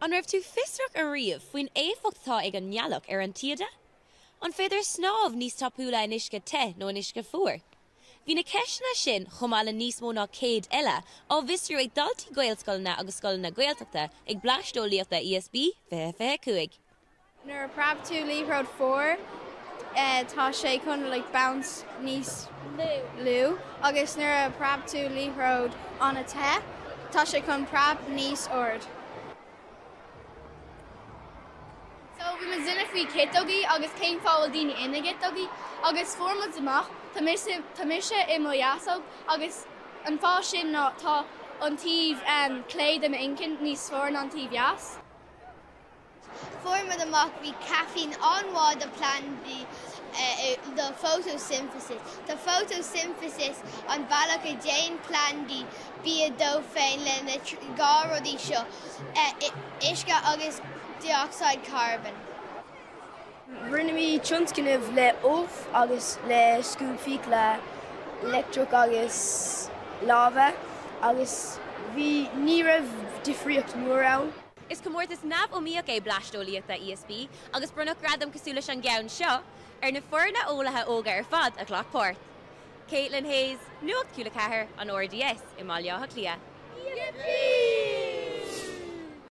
An raibh tú fiosrach ariamh faoin éifeacht atá ag an ngealach ar an taoide? An féidir snámh níos tapúla in uisce te nó in uisce fuar? Bhí na ceisteanna sin, chomh maith le níos mó ná 100 eile, á bhfiosrú ag daltaí Gaelscoileanna agus scoileanna Gaeltachta ag Bleaist Eolaíochta ESB 2025. Nuair a preab tú liathróid fuar tá sé chun like bounce níos lú agus nuair a preab tú liathróid an-te tá sé chun preab níos ard. So bhí muid ag déanamh faoi ciotógaí agus cén fáth bhfuil daoine ina gciotógaí agus fuair muid amach tá mise tá mise i mo dheasóg agus an fáth sin ná tá an taobh clé de m'inchinn níos fuaire ná an taobh dheas. Fuair muid amach bhí caiféin an-mhaith do plandaí do photosynthesis. Tá photosynthesis an bealach a déanann plandaí bia dóibh féin le na 2 rudaí seo, uisce agus dé-ocsaíd carbóin. Rinne muid tionscnamh le ubh agus le scuab fiacla leictreach agus láimhe agus bhí ní raibh difríocht mór ann. Is comórtas neamh-iomaíoch é Bleaist Eolaíochta ESB agus bronnadh gradaim cosúil leis an gceann seo ar na foirne eolaithe óga ar fad a ghlac páirt. Caitlin Hayes, Nuacht Cúla 4, an RDS i mBaile Átha Cliath. Yippee!